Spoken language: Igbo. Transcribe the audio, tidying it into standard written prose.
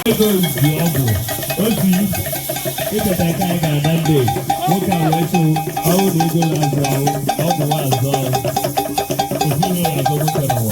Ego zi ọgwụ otu icheta nke anyị gara that day, nwoke a wee sị ọwụ na ego na-azụ ahụ, ọgwụ wa azụ ahụ, ofu ihe ya azụ nwoke n'ụwa.